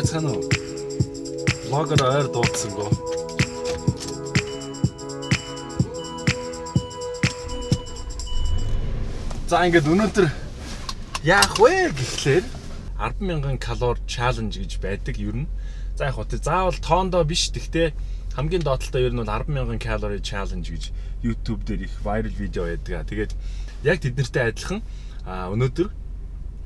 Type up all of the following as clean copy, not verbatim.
Байцгаана уу? Влогоор ойр дуудсангүй. За ингээд өнөөдөр яах вэ гэхлээр 10,000 калори challenge гэж байдаг ер нь. За яг хөө заавал тоондоо биш, гэхдээ хамгийн доотлолтой ер нь бол 10,000 калори challenge гэж YouTube дээр их viral видео байдаг. Тэгээд яг тэднэртэй адилхан өнөөдөр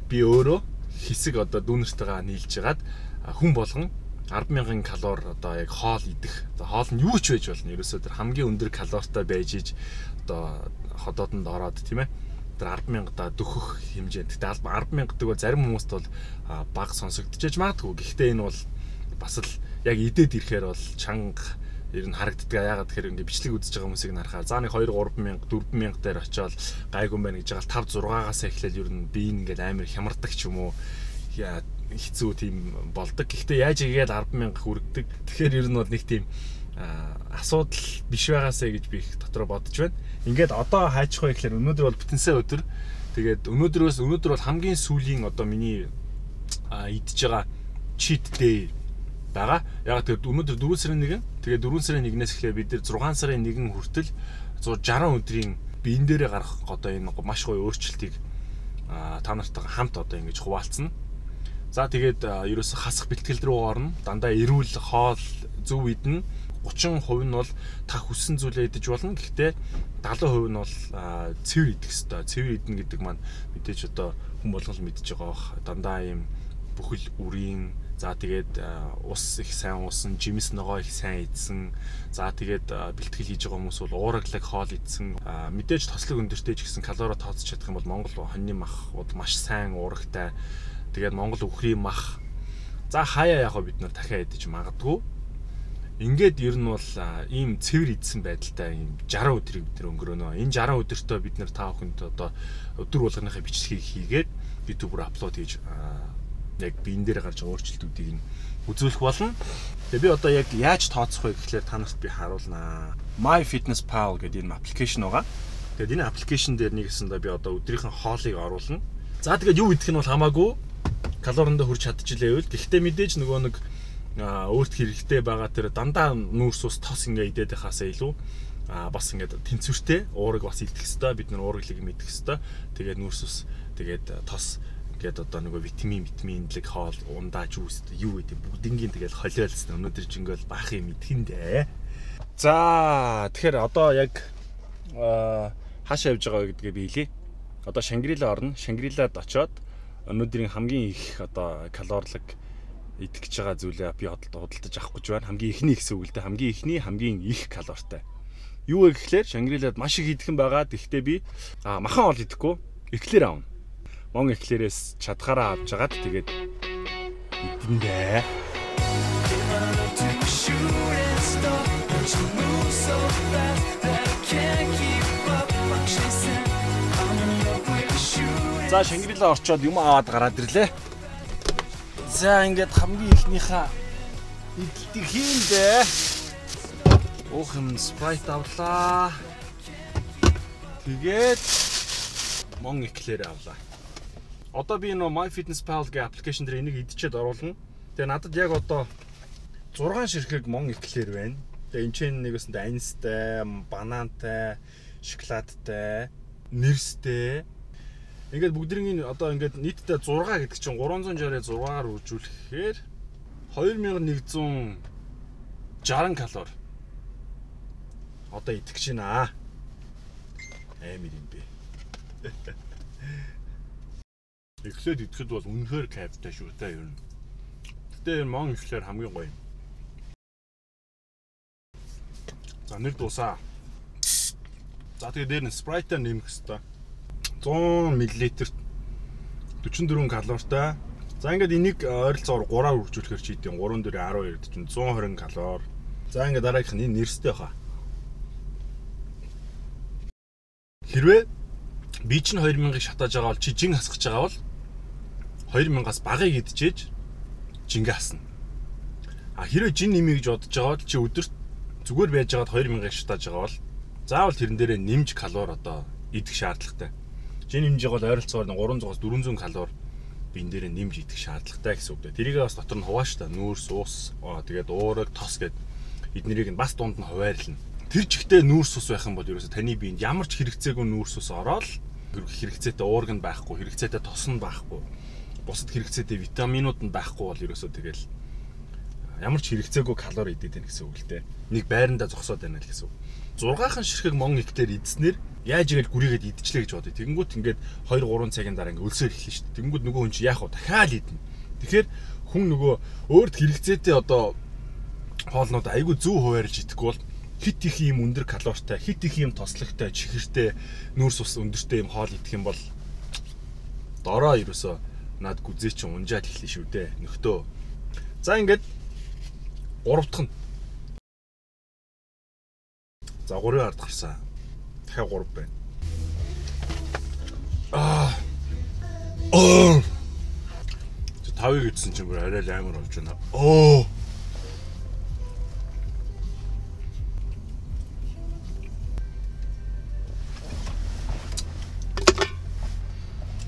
би өөрөө хэсэг одоо дүүнэртэйгээ нийлж хагаад хүн болгон 10,000 калори одоо яг хоол идэх. За хоол нь юу ч байж болно. Ерөөсөө тэр хамгийн өндөр калоритой байж иж одоо ходоодонд ороод тийм ээ. Тэр 10,000-да дөхөх хэмжээнд. Гэтэ 10,000 гэдэг бол зарим хүмүүст бол бага сонсогдож магадгүй. Гэхдээ энэ бол бас л яг идээд ирэхээр бол чанга ер нь харагддаг. Яагаад тэгэхээр ингээ бичлэг үзэж байгаа хүмүүсийг нь харахаар за нэг 2 3,000 4,000 дээр очиод гайгүй юм байна гэж байгаа л 5 6-аас эхлээл ер нь би ингээл амар хямардаг ч юм уу хэцүү тийм болдог. Гэхдээ яаж игээд 10,000 хүргэдэг. Тэгэхээр ер нь бол нэг тийм асуудал биш байгаасаа гэж би их дотроо бодож байна. Ингээд одоо хайчих вэ гэхээр өнөөдөр бол бүтэнсээ өдөр. Тэгээд өнөөдөр бол хамгийн сүүлийн одоо миний идж байгаа cheat day байгаа. Яг тэгэхээр өнөөдөр 4 сарын 1. Тэгээд 4 сарын 1-ээс эхлээ бид нар 6 сарын 1 хүртэл 160 өдрийн биен дээрээ гарах одоо энэ маш гоё өөрчлөлтийг та нартайгаа хамт одоо ингэж хуваалцна. За тэгээд ерөөсө хасах бэлтгэл рүү орно. Дандаа эрүүл хоол зөв идэнэ. 30% нь бол та хүссэн зүйлээ идэж болно. Гэхдээ 70% нь бол цэвэр идэх ёстой. Цэвэр идэнэ гэдэг маань мэдээж одоо хүн болгон л мэдж байгаа бох. Дандаа ийм бүхэл үрийн, за тэгээд ус их сайн уусан, жимс ногоо их сайн идсэн. За тэгээд бэлтгэл хийж байгаа хүмүүс бол уураглаг хоол идсэн. Мэдээж тослог өндөртэй ч гэсэн калори тооцож чадах юм бол Монгол хоньны мах маш сайн уурагтай. Тэгээд Монгол үхрийн мах. За хаяа яг бид нар дахиад идэж магадгүй. Ингээд ер нь бол ийм цэвэр идсэн байдалтай ийм 60 өдрийг бид нар өнгөрөөнө. Энэ 60 өдөртөө бид нар та бүхэнд одоо өдөр болгоныхаа бичлэгийг хийгээд YouTube-оор апплод хийж яг биен дээр гарч байгаа өөрчлөлтүүдийг нь үзүүлэх болно. Тэгээ би одоо яг яаж тооцох вэ гэхлээр та нарт би харуулнаа. MyFitnessPal гэдэг энэ аппликейшн байгаа. Тэгээд энэ аппликейшн дээр нэгэсэндээ би одоо өдрийнхэн хоолыг оруулна. За тэгээд юу идэх нь бол хамаагүй калориндоо хүрч чадчихлээ байвал. Гэхдээ мэдээж нөгөө нэг өөрт хэрэгтэй байгаа тэр дандаа нүүрс ус тос ингээ идээд байхаасаа илүү бас ингээд тэнцвэртэй уурыг бас идэх хэвээр, бид нар уураглыг мэдэх хэвээр. Тэгээд нүүрс ус тэгээд тос гээд одоо нөгөө витамин эндлэг хоол ундаа жуус юу гэдэг бүгднгийн тэгэл холиолцсон. Өнөөдөр ч ингээл баах юм идэхэн дээ. За тэгэхээр одоо яг хаашаа явж байгаа вэ гэдгээ би хэлье. Одоо Шангрила орно. Шангрилад очиод өнөөдрийн хамгийн их одоо калорилог идэх гэж байгаа зүйлээ би худалдаж авах гэж байна. Хамгийн ихний гэсэн үг л дээ. Хамгийн ихний хамгийн их калоритой. Юу вэ гэхлээр Шангрилад маш их идэхэн байгаа. Гэхдээ би махан ол идэхгүй. Эклер авна. Мон эклерээс чадхаараа авч агаад тэгээд идэндээ. За Шангрила орчоод юм аваад гараад ирлээ. За ингээд хамгийн ихнийхээ идэлтийг хийндэ. Уух юм Sprite авлаа. Тэгээд мон эклер авлаа. Одоо би нөө MyFitnessPal гэх аппликейшн дээр энийг идчихэд оруулна. Тэгээ надад яг одоо 6 ширхэг мон эклер байна. Тэгээ энэ чинь нэг өсөндөө анистай, банантай, шоколадтай, нэрстэй. Ингээд бүгднийг одоо ингээд нийтдээ 6 гэдэг чинь 360-ыг 6-аар үржүүлэхээр 2160 калори. Одоо идэх гэж байна. Амар юм бэ. Эхлээд идэхэд бол үнэхээр кайфтай шүү дээ ер нь. Гэтэ энэ мон эхлээр хамгийн гоё юм. За нэр дуусаа. За тэгээ дээр нь Sprite-аар нэмэх хэвээр. 100 мл 44 калоритой. За ингээд энийг ойролцоогоор 3-аар үржүүлэхээр чи идэв. 3 4 12 гэдэг чинь 120 калори. За ингээд дараагийнх нь энэ нэрстэй хаа. Хэрвээ би чинь 2000-ыг шатааж байгаа бол чи жин хасгаж байгаа бол 2000-аас багыг идчихээж жингээ хасна. А хэрвээ жин нэмье гэж бодож байгаа бол чи өдөрт зүгээр байж байгаад 2000-ыг шатааж байгаа бол заавал тэрэн дээрээ нэмж калори одоо идэх шаардлагатай. Жин нэмж байгаа бол ойролцоогоор 300-аас 400 калори биен дээрээ нэмж идэх шаардлагатай гэсэн үг дээ. Тэрийг бас дотор нь хувааш та нүүрс, ус, тэгээд уураг, тос гээд эднэрийг нь бас дунд нь хуваарлна. Тэр чигтээ нүүрс ус байх юм бол ерөөсө таны биед ямар ч хэрэгцээгүй нүүрс ус ороод хэрэгцээтэй уураг нь байхгүй, хэрэгцээтэй тос нь байхгүй, бусад хэрэгцээтэй витаминууд нь байхгүй бол ерөөсө тэгэл ямар ч хэрэгцээгүй калори идээд байна гэсэн үг л дээ. Нэг байрандаа зогсоод байна л гэсэн үг. 6-хан ширхэг мон эклэр идснээр яаж игээл гүрийгээд идчихлээ гэж бодъё. Тэгэнгүүт ингээд 2 3 цагийн дараа ингээд өлсөөр эхэлнэ шүү дээ. Тэгэнгүүт нөгөө хүн чи яах вэ? Дахиад идэнэ. Тэгэхээр хүн нөгөө өөрт хэрэгцээтэй одоо хоолнууд айгүй зөв хуваарлж идэхгүй бол хит их юм өндөр калоритой, хит их юм тослогтой, чихэртэй, нүүрс ус өндөртэй юм хоол идэх юм бол дороо ерөөсөө над гүзээ чинь унжаад эхлэв шүү дээ. Нөхдөө. За ингээд 3 дахь нь. За 3-ын ард гарсан. Дахиад 3 байна. Аа. Оо. 5-ыг идсэн чинь бүр арай л амар болж байна. Оо.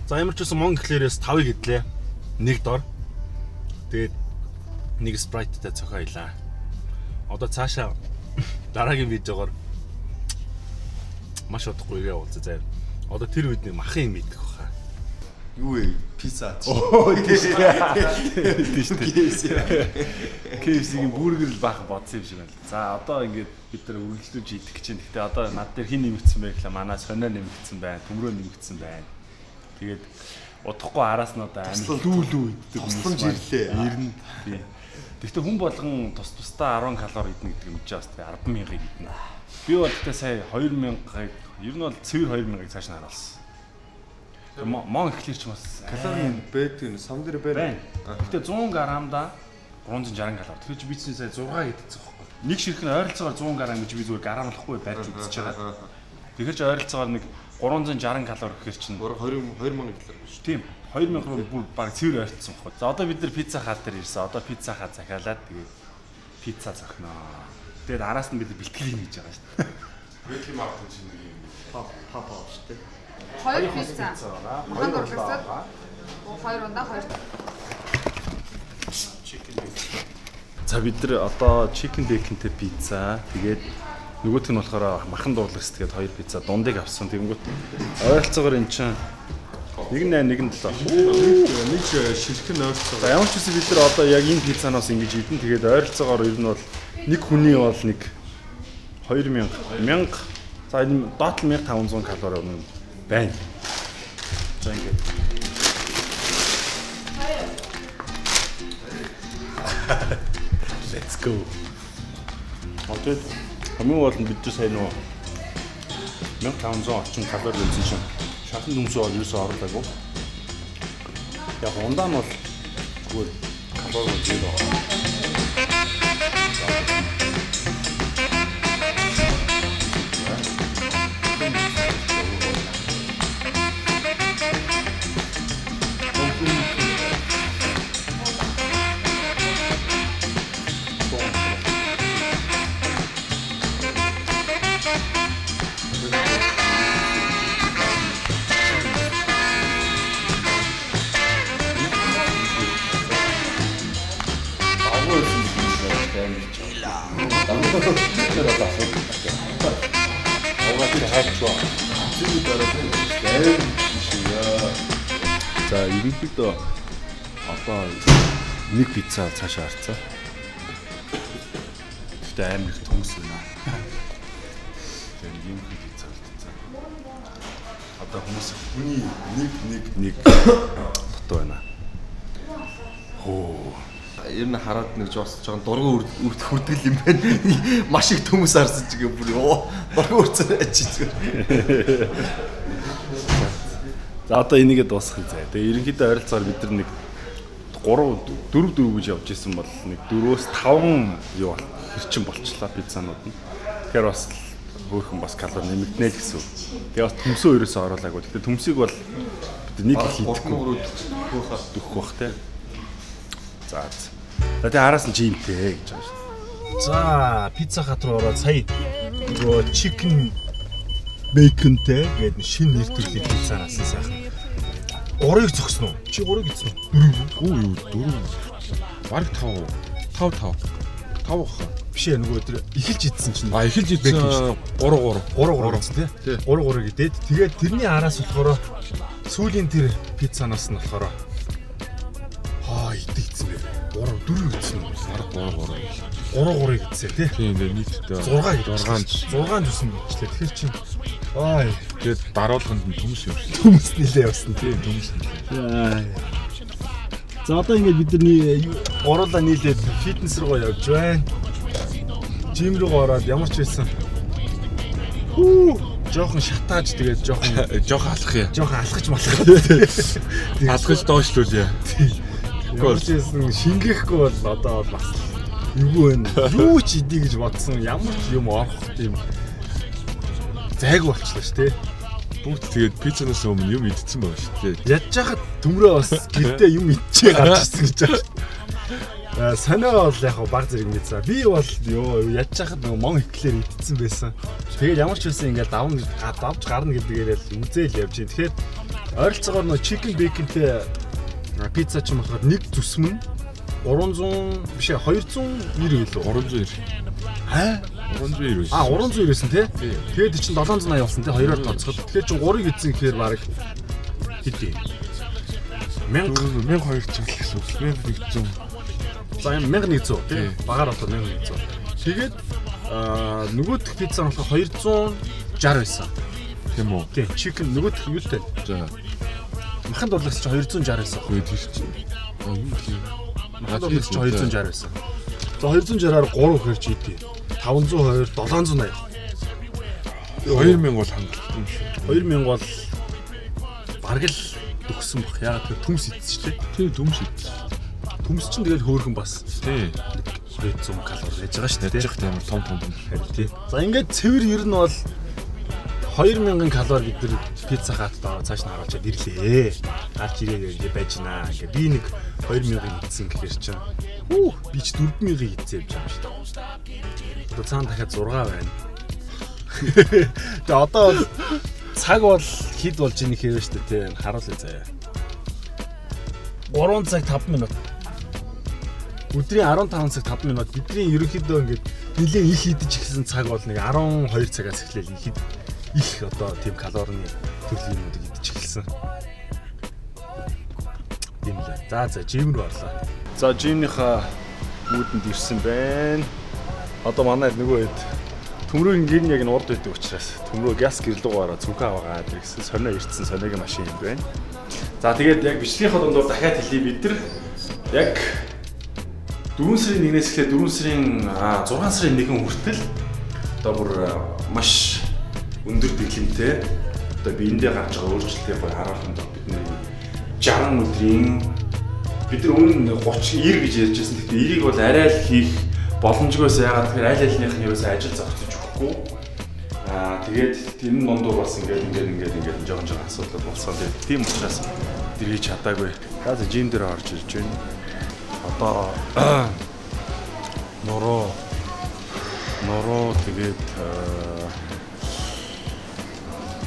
За ямар ч байсан мон гэхлээрээс 5-ыг идлээ. Нэг дор. Тэгээд нэг спрайттай цохио илаа. Одоо цаашаа дараагийн видеогоор маш удахгүй ирээ уулзаа заяа. Одоо тэр үед нэг махан юм идэх баха. Юу вэ? Пицца. Оо тийм шүү дээ. KFC-ийн бургер л баахан бодсон юм шиг байна. За одоо ингээд бид нар үргэлжлүүлж идэх гэж байна. Гэхдээ одоо над дээр хин нэмэгдсэн бэ гэхлээр манай сонио нэмэгдсэн байна, төмрөө нэмэгдсэн байна. Тэгээд удахгүй араас нь одоо амар лүү иддэг хүмүүс ирлээ. Ирнэ. Тийм. Гэхдээ хүн болгон тус тусдаа 10 калори идэнэ гэдэг юм чи бас тэгээ 10,000-ыг идэнэ. Би бол гэхдээ сая 2,000-ыг ер нь бол цэвэр 2,000-ыг цааш нь харуулсан. Мон эхлэр ч бас калори байдаг нь сам дээр байна. Гэхдээ 100 грамда 360 калори. Тэгэхээр чи би чинь сая 6 идсэн байхгүй. Нэг ширх нь ойролцоогоор 100 грам гэж би зүгээр грамлахгүй барьж үзэж байгаа. Тэгэхээр чи ойролцоогоор нэг 360 калори гэхэр чинь 20 2000 калори биш. Тийм. 2000 руу бүр баг цэвэр ойртсон байхгүй. За одоо бид нар пицца хат дээр ирсэн. Одоо пицца хат захиалаад тэгээд пицца зохино. Тэгээд араас нь бид нар бэлтгэл хийнэ гэж байгаа шүү дээ. Бэлтгэл магадгүй чинь нэг юм. Пап шүү дээ. 2 пицца. Махан дурлагдсад 2 ундаа 2 chicken bacon. За бид нар одоо chicken bacon-тэй пицца тэгээд нөгөөх нь болохоор махан дурлагс тэгээд 2 пицца дундыг авсан. Тэгэнгүүт ойролцоогоор эн чинь 1.8 1.7. Нэг ширхэг нь ойролцоогоор. Ямар ч үсэн бид нар одоо яг энэ пиццанаас ингэж идэн. Тэгээд ойролцоогоор ер нь бол нэг хүний бол нэг 2000 1000 за энэ доотлол 1500 калори юм байна. За ингээд. Let's go. Одоо хамгийн гол нь бид нар сайн нөгөө 1500 орчим калори үзсэн чинь шатан дүнсээ бол юусоо оруулаагүй. Яг ундаа нь бол зүгээр калори үзээд байгаа. За ерөнхийдөө одоо нэг пицца цаашаа харцаа. Гэхдээ амар их төмс байна. Тэгээ юм их пицца болтцоо. Одоо хүмүүс хүний нэг дутуу байна. Хөө. Ер нь хараад нэг жоос жоохон дургу үрд хүрдгэл юм байна. Маш их төмөс харсан чигээ бүр ёо дургу үрцэн ачи зүгээр. За одоо энийгээ дуусгах заяа. Тэгээ ерөнхийдөө ойролцоогоор бид нар нэг 3 4 4 гэж явж исэн бол нэг 4-5 юу бол хэрчин болчлаа пиццанууд нь. Тэгэхээр бас хөөхөн бас калори нэмэгдэнэ л гэсэн үг. Тэгээ бас төмсөө ерөөсөө оруулаагүй. Тэгэхээр төмсийг бол бид нэг их идэхгүй дөхөх бах те. За. За тэгээ араас нь жимтэй гэж байгаа шүү дээ. За пицца хат руу ороод сая нөгөө chicken baconтэй гэдэг шинэ нэр төрлийн пиццаар асан сайхан. 3-ыг зогсно уу? Чи 3-ыг идсэн үү? 4. Үгүй юу 4. Бараг 5. 5 5. 5 баха. Биш ээ, нөгөө тэр эхэлж идсэн чинь. А эхэлж идсэн 3 3. 3 3 идсэн тий. 3 3-ыг идээд тэгээд тэрний араас болохоор сүүлийн тэр пиццанаас нь болохоор идэх идсэн бэ. 3 4 идсэн үү? Бараг 3 3. 3 3-ыг идсэн тий. Тийм дээ нийтдээ 6 6 зүсэн бичлээ. Тэгэхээр чинь ай тэгээд даруулганд нь төмс явсан. Төмс нилээ явсан тий, төмс нилээ. За одоо ингээд бид нар гурлаа нийлээд фитнес руу явж байна. Жим рүү ороод ямар ч байсан. Хүү жоохон шатааж тэгээд жоохон алах юм. Жоохон алхаж малах. Алхаж доошлуулъя. Ямар ч байсан шингээхгүй бол одоо бол бас эвгүй байна. Юу ч идэ гэж бодсон ямар ч юм орох тийм зайгүй болчихлоо шүү дээ. Бүгд тэгээд пиццанаас өмнө юм идсэн байгаа шүү дээ. Ядж хахад төмрөө бас гэртээ юм идчихээ гарч ирсэн гэж байгаа шүү дээ. Сонио бол яг баг зэрэг мэдсэн. Би бол ёо ядж хахад нөгөө мон эклэр идсэн байсан. Тэгээд ямар ч байсан ингээл давж гарна гэдгээр л үзээл явж байна. Тэгэхээр ойролцоогоор нөгөө chicken bacon-тэй пицца ч юм болохоор нэг зүсэм нь 300 биш ээ 290 байлуу. 390. Аа 390 байсан. А 390 байсан тий. Тэгээд чинь 780 болсон тий хоёроор тооцоход. Тэгэхээр чинь 3-ыг эзэн гэхээр бараг хэд юм? 1200 л гэсэн үг. 1100. За 1100 тий. Багаар болоод 1100. Тэгээд нөгөөх пицца нь болохоор 260 байсан. Тийм үү? Тий. Chicken нөгөөх юутай? За. Махан дурлагч чинь 260 байсан. Үгүй тэр чинь. А юу гэх юм? Махан дурлагч чинь 260 байсан. За 260-аар 3 гэхэр чи идэв. 520 780. 2000 бол хангалттай юм шүү. 2000 бол бараг л төгссөн баг. Яагаад тэр төмс идсэн шүү дээ. Тий, төмс идсэн. Төмс чинь тэгэл хөөрхөн бас. Тий. 200 калори байж байгаа шүү дээ. Яаж яах юм том том төмс. Тий. За ингээд цэвэр ер нь бол 2000 калори бид нар пицца хатд цааш нь харуулчаад ирлээ. Гарч ирээ гэж байж наа. Ингээ би нэг 2000-ыг идсэн гэхэр чинь хүү би ч 4000-ыг идсэн явж байгаа юм шүү дээ. Одоо цаана дахиад 6 байна. Тэгээ одоо бол цаг бол хэд болж ийнэ хэрэг шүү дээ тий. Харуулъя заяа. 3 цаг 5 минут. Өдрийн 15 цаг 5 минут. Бидний ерөнхийдөө ингээд нэлээд их идэж эхэлсэн цаг бол нэг 12 цагаас эхлээл их их одоо тийм калорийн төрлийн юмнуудыг идэж эхэлсэн. Тийм л. За за жим рүү орлоо. За жимнийхаа үүдэнд ирсэн байна. Одоо манай нөгөө хэд төмрөгийн гэр нь яг нь урд байдаг учраас төмрөө гяс гэрлүүг ороо цүнхээ аваагаад ирсэн. Сонио ирсэн, сониогийн машин юм байна. За тэгээд яг бичлэгийнхаа дундуур дахиад хэлье, бид нар яг 4 сарын 1-ээс эхлээд 4 сарын 6 сарын 1 хүртэл одоо бүр маш өндөр дэглэмтэй одоо биендээ гарч байгаа өөрчлөлтийг гоё харуулсан доо бид нэр 60 өдрийн бид нар өмнө 30 90 гэж ярьж байсан. Гэхдээ 90-ийг бол арай л хийх боломжгүйс, яагаад тэгэхээр аль альных нь ерөөсөө ажил зогсож өгөхгүй. Аа тэгээд энэ дундуур бас ингээд ингээд ингээд ингээд жоохон жоохон асуудал болсон. Тэгээд тийм учраас тэр хийж чадаагүй. За за жим дээр орж ирж байна. Одоо нуруу тэгээд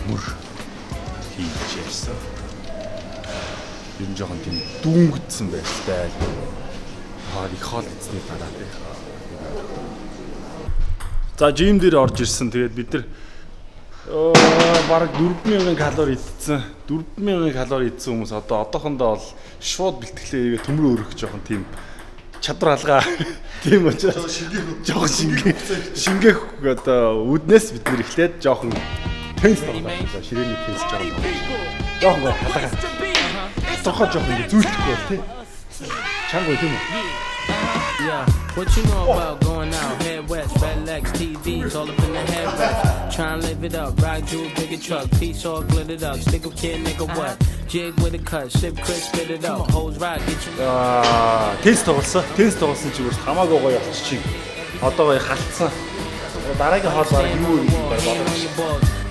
мөр хийж ярьсан. Ер нь жоохон тийм дүүнгдсэн байдалтай. Аа их хоол идсэний дараа тий. За жим дээр орж ирсэн. Тэгээд бид нар бараг 4000 калори идсэн. 4000 калори идсэн хүмүүс одоо одоохондоо бол шууд бэлтгэлээ хийгээ төмрөө өрөх жоохон тийм чадвар алгаа. Тийм учраас жоохон шингээх одоо үүднээс бид нэр эхлээд жоохон теннис тоглоо. Ширээний теннис жоохон тоглоо. Жоохон гоё халгаа. Цохоо жоохон ингэ зүүлдэхгүй бол тий. Чанга тийм үү? Yeah, what you know about going out, head west, red legs, TVs, all up in the headrest. Tryna live it up, ride jewel, bigger truck, piece all glittered up, stick a kid, nigga what? Jig with a cut, sip crisp, spit it up, hoes ride, get you. Аа, теннис тоглосон. Теннис тоглосон чи бүр хамаагүй гоё болчих чинь. Одоо гоё халтсан. Дараагийн хоол бараг юу юм бэ бодож.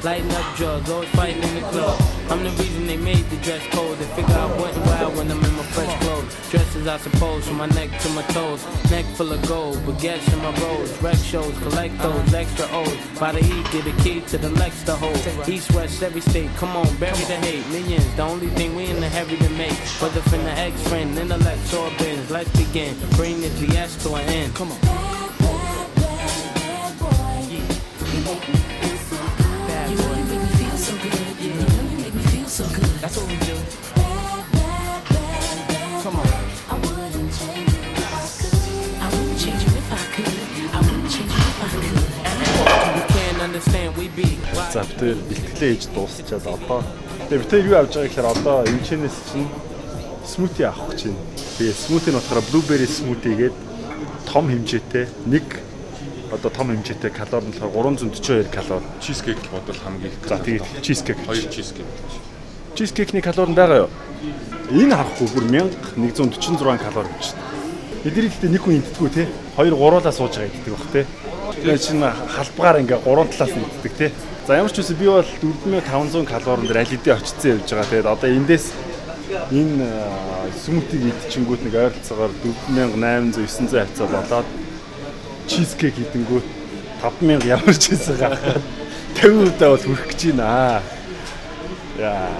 Lighting up drugs, always fighting in the club. I'm the reason they made the dress code. They figure I wasn't wild when I'm in my fresh clothes. Dresses, I suppose, from my neck to my toes. Neck full of gold, baguettes in my rolls. Rec shows, collect those extra O's. By the E, get a key to the Lex to hold. East, west, every state, come on, bury the hate. Millions, the only thing we in the heavy to make. Whether from the ex-friend, intellect, or Benz, let's begin. Bring the BS to an end. Come on. Bad, bad, bad, bad boy. You make me feel so good. Bad You boy. know you make me feel so good. You know you make me feel so good. That's what we do. Bad, bad, bad, bad Come on. boy. I wouldn't change you if I could. I wouldn't change you if I could. I wouldn't change you if I could. You can't understand, we be. За бид хоёр бэлтгэлээ хийж дуусчаад одоо тэгээ бид хоёр юу авч байгаа гэхээр одоо эмчэнээс чинь smoothie авах гэж байна. Тэгээ smoothie нь болохоор blueberry smoothie гээд том хэмжээтэй нэг одоо том хэмжээтэй калори нь болохоор 342 калори. Cheesecake бодвол хамгийн их. За тэгээд cheesecake. Хоёр cheesecake. Cheesecake-ний калори нь байгаа юу? Энэ харахгүй бүр 1146 калори гэж байна. Бидний гэхдээ нэг хүн иддэггүй те. 2 3-уулаа сууж байгаа иддэг бах те. Тэгээ чинь халбгаар ингээ гурван талаас нь иддэг те. За ямар ч үсэн би бол 4500 калорин дээр аль хэдийн очсон явж байгаа. Тэгээд одоо эндээс энэ смутиг идчихэнгүүт нэг ойролцоогоор 4800 900 хавцаа болоод чизкейк идэнгүүт 5000 ямар ч байсан гарахад 50% бол хүрэх гэж байна. Яа.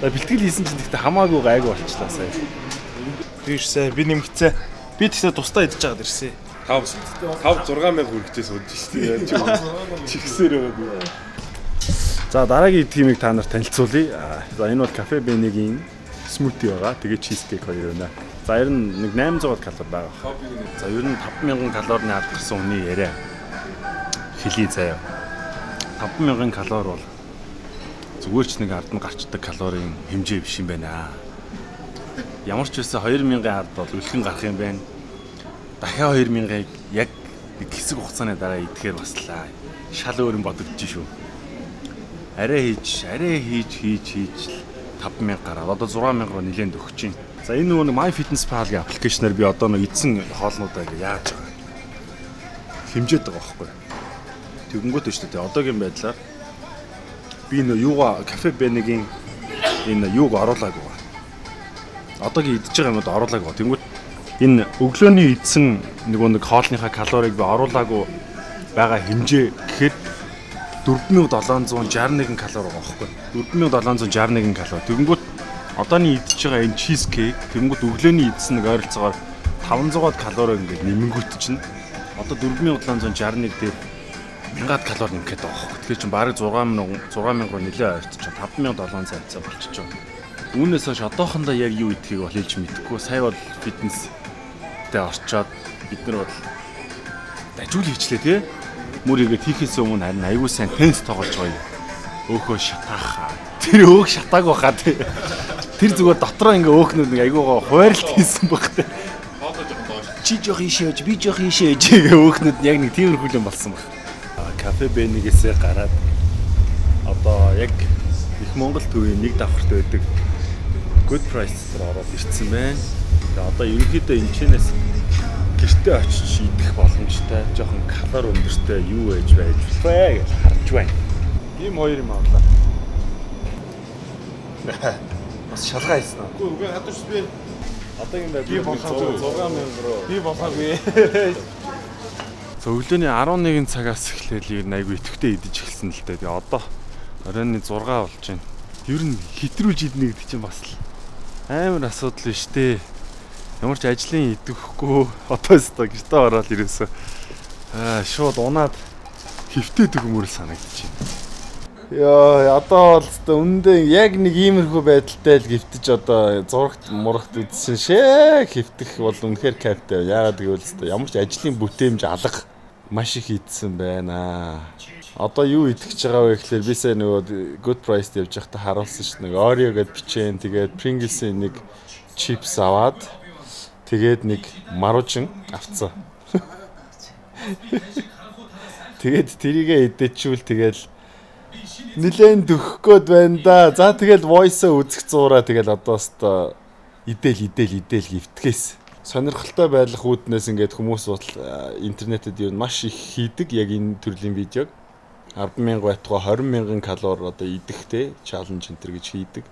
За бэлтгэл хийсэн чинь гэхдээ хамаагүй гайгүй болчлаа сая. Би ирсэн. Би нэмэгцээ. Би тэгсээ тусдаа идэж байгаад ирсэн. 5 5 6000 хүргэжээс удаж штэ. Чигсээр байгаа. За дараагийн идэх юмыг та нарт танилцуулъя. За энэ бол кафе Бенигийн smoothie байгаа. Тэгээ cheesecake хоёр байна. За ер нь нэг 800 калори байгаа. За ер нь 5000 калорины алдарсан хүний яриа. Хэлий заяа. 5000 калори бол зүгээр ч нэг ард нь гарчдаг калорийн хэмжээ биш юм байна. Ямар ч байсан 2000-ын ард бол үлхэн гарах юм байна. Дахиад 2000-ыг яг нэг хэсэг хугацааны дараа идэхээр баслаа. Шал өөр юм бодогдож шүү. Арай хийж, арай хийж, хийж, хийж л 5000 гараад одоо 6000 руу нэлээд өгч чинь. За энэ нөгөө нэг MyFitnessPal гэх аппликейшнаар би одоо нэг эдсэн хоолнуудаа ингээ яаж байгаа. Хэмжээд байгаа байхгүй. Тэгэнгүүт шүү дээ. Одоогийн байдлаар би нөө юугаа кафе Бенигийн энэ юуг оруулаагүй байна. Одоогийн идж байгаа юмуд оруулаагүй. Тэнгүүт энэ өглөөний идсэн нөгөө нэг хоолныхаа калорийг би оруулаагүй байгаа хэмжээ гэхэд 4761 калори байгаа байхгүй. 4761 калори. Тэгэнгүүт одооний идж байгаа энэ чизкейк тэгэнгүүт өглөөний идсэн нэг ойролцоогоор 500 калори ингээд нэмэнгүүт чинь одоо 4761 дээр 1000 калори нэмэх гээд байгаа байхгүй. Тэгэхээр чинь бараг 6000 руу нэлээд ойртож 5700 хавцаа болчихж байгаа. Үүнээс хойш одоохондоо яг юу идэхийг бол хэлж мэдэхгүй. Сая бол фитнестэй орчоод бид нар бол дажуул хийчлээ тий. Мөр игээд хийхээс өмнө харин аягүй сайн теннис тоглож гоё. Өөхөө шатаах. Тэр өөх шатааг баха тий. Тэр зүгээр дотроо ингээ өөхнүүд нэг айгуугаа хуваарлт хийсэн баг тий. Хоолой жоохон доош. Чи жоох ийшээ явж, би жоох ийшээ явж гээ өөхнүүд нь яг нэг тиймэрхүү юм болсон баг. Кафе Бенигээсээ гараад одоо яг их Монгол төвийн нэг давхарт байдаг Good Price дээр ороод ирсэн байна. Тэгээ одоо ерөнхийдөө энэчнээс гэртээ очиж идэх боломжтой, жоохон калори өндөртэй юу ээж байж болох вэ гэж харж байна. Ийм хоёр юм авлаа. Бас шалгаа хийсэн үү? Үгүй үгүй хадвч би Одоогийн байдлаар Би болоогүй. 6000 руу. би болоогүй. За өглөөний 11 цагаас эхлээл ер нь айгүй идэвхтэй идэж эхэлсэн л дээ. Тэгээ одоо оройн 6 болж байна. Ер нь хэтрүүлж идэнэ гэдэг чинь бас л амар асуудал биш дээ. Ямар ч ажлын идэвхгүй одоо өстой гэртээ ороод ирээсэ шууд унаад хөвтөд өгмөр л санагдчих. Йоо, одоо бол өстой үнэндээ яг нэг иймэрхүү байдалтай л гівтэж одоо зурагт мурагт үзсэн шээ хөвтөх бол үнэхээр кайфтай. Яагаад гэвэл өстой ямар ч ажлын бүтээмж алга маш их идсэн байна. Одоо юу идэх гэж байгаа вэ гэхлээр би сая нөгөө Good Price-д явж байхдаа харуулсан шүү дээ. Нэг Oreo гэд бичээн тэгээд Pringles-ийн нэг чипс аваад тэгээд нэг маружин авцсан. Тэгээд тэрийгэ идэчүүл тэгэл нилээн дөхөх гээд байна да. За тэгэл voice-а үзэх зуураа тэгэл одоо өстой идэл идэл идэл гівтгэхээс сонирхолтой байх үүднээс ингээд хүмүүс бол интернетэд ер нь маш их хийдэг яг энэ төрлийн видеог. 10,000 байтугай 20,000 калори одоо идэх те challenge энэ төр гэж хийдэг.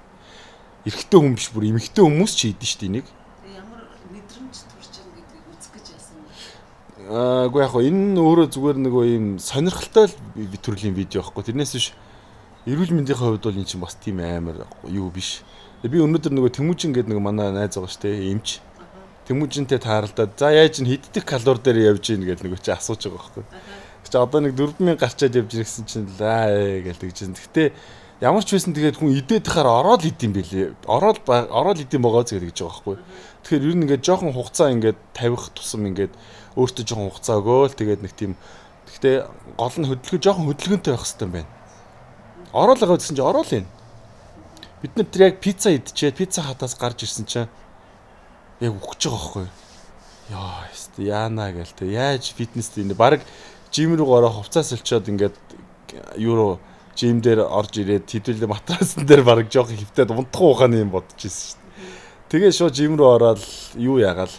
Эрэгтэй хүн биш бүр эмэгтэй хүмүүс ч хийдэж штэ энийг. Ямар мэдрэмж төрж байгаа гэдгийг үзэх гэж яасан бэ? Аагүй яг хөө энэ нь өөрөө зүгээр нөгөө ийм сонирхолтой л төрлийн видео байхгүй. Тэрнээс биш эрүүл мэндийн хувьд бол энэ чинь бас тийм амар юу биш. Би өнөөдөр нөгөө Тэмүүжин гэдэг нэг манай найз байгаа шүү дээ, эмч. Тэмүүжинтэй тааралдаад за яаж н хэддэх калори дээр явж ийн гэж нөгөө чи асууж байгаа байхгүй. Чи одоо нэг 4000 гарчаад явж ийн гэсэн чинь лаа гэж тэгж чинь. Гэхдээ ямар ч байсан тэгээд хүн идээд тахаар ороод идэм бэлээ. Ороод идэм байгаа зү гэж байгаа байхгүй. Тэгэхээр ер нь ингээд жоохон хугацаа ингээд тавих тусам ингээд өөртөө жоохон хугацаа өгөөл тэгээд нэг тийм гэхдээ гол нь хөдөлгөөн жоохон хөдөлгөөнтэй байх хэрэгтэй юм байна. Ороод байгаа гэсэн чинь ороод ийн. Бид нар тэр яг пицца идчихээд пицца хатаас гарч ирсэн чинь яг үхэж байгаа байхгүй. Яа, ёстой яана гээл те. Яаж фитнест энэ баг жим рүү ороо хувцас соличоод ингээд юу руу жим дээр орж ирээд хэдүүлээ матрасан дээр баг жоохон хөвтөд унтах ухааны юм бодож ирсэн шүү дээ. Тэгээ шууд жим рүү ороод юу яагаал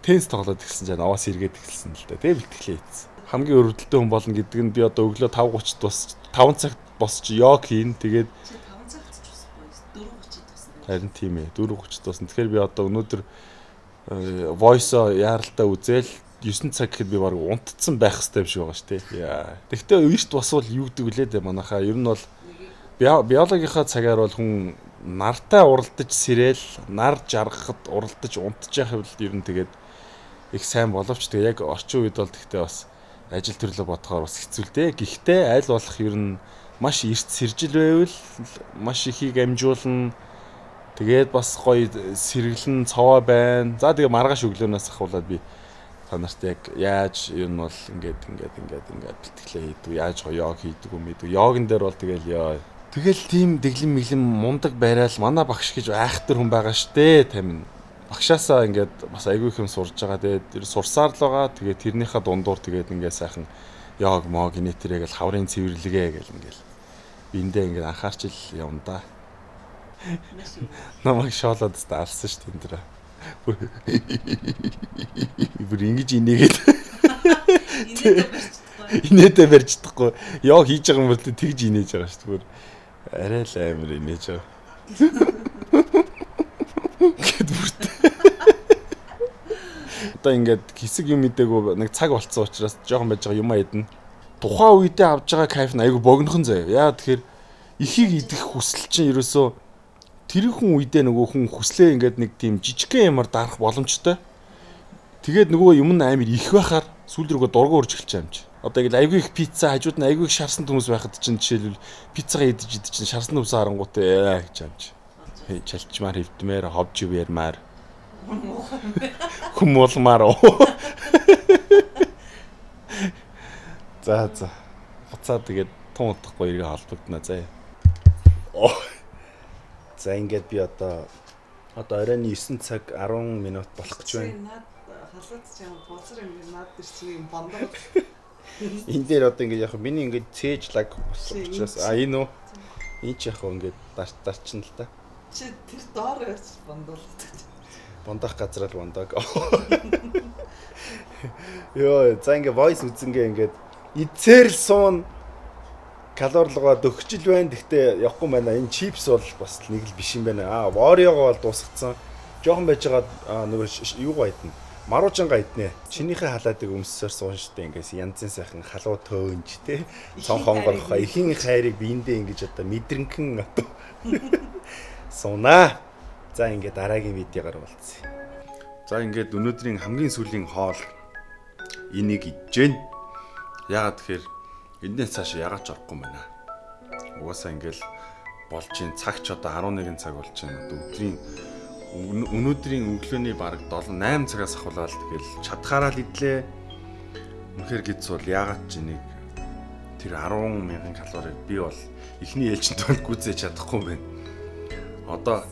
теннис тоглоод эхэлсэн чинь аваас эргээд эхэлсэн л дээ. Тэгээ бэлтгэлээ хийсэн. Хамгийн өрөвдөлттэй хүн болно гэдэг нь би одоо өглөө 5:30 босч 5 цагт босч йог хийн. Тэгээд харин тийм ээ 4:30 дуусна. Тэгэхээр би одоо өнөөдөр voice-о яаралтай үзэл 9 цаг гэхэд би баг унтцсан байх хэрэгтэй юм шиг байгаа шүү дээ. Яа. Тэгвэл эрт босвол юу гэдэг вүлээ дээ манайхаа. Ер нь бол биологийнхаа цагаар бол хүн нартай уралдаж сэрээл, нар жаргахад уралдаж унтчих явах бол ер нь тэгээд их сайн боловч тэгээ яг орчин үед бол тэгтээ бас ажил төрлөө бодохоор бас хэцүү л дээ. Гэхдээ аль болох ер нь маш эрт сэржил байвал маш ихийг амжуулна. Тэгээд бас гоё сэргэлэн цовоо байна. За тэгээ маргааш өглөөнөөс ахуулаад би та нарт яг яаж ер нь бол ингээд ингээд ингээд ингээд бэлтгэлээ хийдэг, яаж гоё йог хийдэг юм мэддэг. Йогн дээр бол тэгэл ёо. Тэгэл тийм дэглэм мэглэм мундаг барайл манай багш гэж айхтар хүн байгаа штэ тамин. Багшаасаа ингээд бас айгүй их юм сурж байгаа. Тэгээд тэр сурсаар л байгаа. Тэгээд тэрнийхээ дундуур тэгээд ингээд сайхан йог мог инээ тэрэг л хаврын цэвэрлэгээ гэл ингээд биэндээ ингээд анхаарч ил явна да. Намайг шоолоод алсан шүү дээ энэ дэр. Бүр ингэж инээгээд. Инээдээ барьж чадахгүй. Йог хийж байгаа юм бол тэгж инээж байгаа шүү дээ. Бүр арай л амар инээж байгаа. Гэт бүрт. Одоо ингээд хэсэг юм мдээгүй нэг цаг болцсон учраас жоохон байж байгаа юм аа идэнэ. Тухайн үедээ авж байгаа кайф нь айгүй богинохон заяа. Яа тэгэхээр ихийг идэх хүсэл чинь ерөөсөө тэрхэн үедээ нөгөө хүн хүслээ ингээд нэг тийм жижигхэн юмар дарах боломжтой. Тэгээд нөгөө юм нь амар их байхаар сүүл рүүгээ дургу урж эхэлж байгаа юм чи. Одоо ингээд айгүй их пицца хажууд нь айгүй их шарсан төмөс байхад чинь жишээлбэл пиццагаа идэж идэж чинь шарсан төмсөө харангуйтай гэж юм чи. Чалчмаар хөвдмээр ховж ивэрмаар. Хүмүүлмаар. За за. Буцаа тэгээд тун удахгүй эргээ холбогдно заяа. За ингээд би одоо оройн 9 цаг 10 минут болох гэж байна. Наад халаад ч юм бузар юм наад дэр чи юм бондоо. Энэ дээр одоо ингээд яг миний ингээд цээж лаг болсон учраас а энэ үү? Энэ ч яг ингээд дарчин л та. Чи тэр доор явж бондуулдаг. Бондох газар л бондог. Йоо, за ингээд voice үзэнгээ ингээд эцээр л суун калорилгоо дөхчил байна. Гэхдээ явахгүй байна. Энэ чипс бол бас нэг л биш юм байна. Аа, Oreo-го бол дуусгацсан. Жохон байж байгаа нөгөө юугаа идэнэ. Маруужангаа иднэ. Чинийхээ халаадаг өмссөөр суун штэ ингээс янзын сайхан халуу төөнж те. Цон хонгорхоо эхийн хайрыг биендээ ингэж одоо мэдрэнхэн одоо суунаа. За ингээд дараагийн видеогоор уулзъя. За ингээд өнөөдрийн хамгийн сүүлийн хоол энийг идэж гэн. Яагаад тэгэхээр эндээс цааш ягаад ч орохгүй байна. Угаасаа ингээл болж ин цаг ч одоо 11 цаг болж байна. Одоо өдрийн өнөөдрийн өглөөний бараг 7 8 цагаас ахуулаад тэгэл чадхаараа л идлээ. Үнэхээр гидс бол яагаад ч энийг тэр 10,000 калорийг би бол эхний ээлжинд бол гүйцээж чадахгүй юм байна.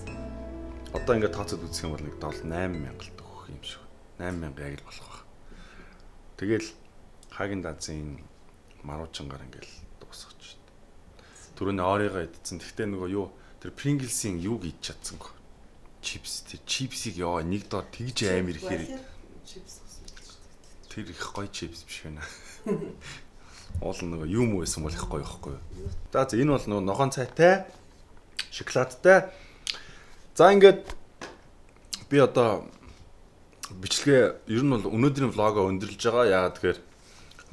Одоо ингээд тооцоод үзэх юм бол нэг 7 8,000 л төгөх юм шиг. 8,000 яг л болох байх. Тэгэл хагийн дазын маруучангаар ингээл дуусгах ч. Түрүүний Oreo-го идсэн. Тэгтээ нөгөө юу тэр Pringles-ийн юуг идэж чадсангүй. Чипс тэр чипсийг ёо нэг доор тэгж амар ихээр чипс авсан. Тэр их гоё чипс биш байна. Уул нөгөө юм уу байсан бол их гоё ихгүй юу. За энэ бол нөгөө ногоон цайтай, шоколадтай. За ингээд би одоо бичлэгээ ер нь бол өнөөдрийн влогоо өндөрлж байгаа. Яагаад тэгэхээр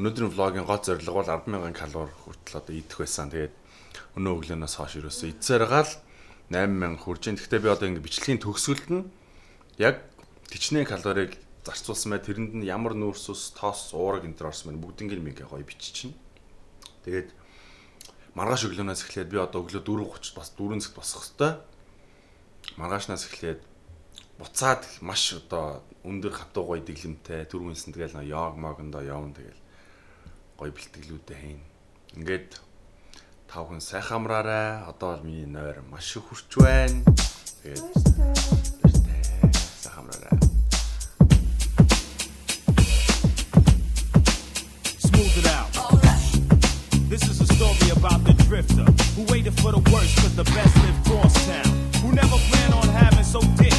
өнөөдрийн влогийн гол зорилго бол 10,000 калори хүртэл одоо идэх байсан. Тэгээд өнөө өглөөнөөс хойш ерөөсөө идсээр гал 8,000 хүрж ин. Гэхдээ би одоо ингээд бичлэгийн төгсгөлд нь яг тэгчнээ калорийг зарцуулсан бай. Тэрэнд нь ямар нүүрс ус, тоос, уураг энэ төр орсон байна. Бүгднийг юм ингээ гоё биччихнэ. Тэгээд маргааш өглөөнөөс эхлээд би одоо өглөө 4:30 бас 4 цагт босох хэвээр. Маргаашнаас эхлээд буцаад маш одоо өндөр хатуу гоё дэглэмтэй түрүүнсэн тэгэл йог могондоо явна тэгэл гоё бэлтгэлүүдээ хийн. Ингээд та бүхэн сайхан амраарай. Одоо бол миний нойр маш их хүрч байна. Тэгээд баяртай. Сайхан амраарай. Smooth it out. This is a story about the drifter who waited for the worst cause the best lived cross town. Who never planned on having so ditched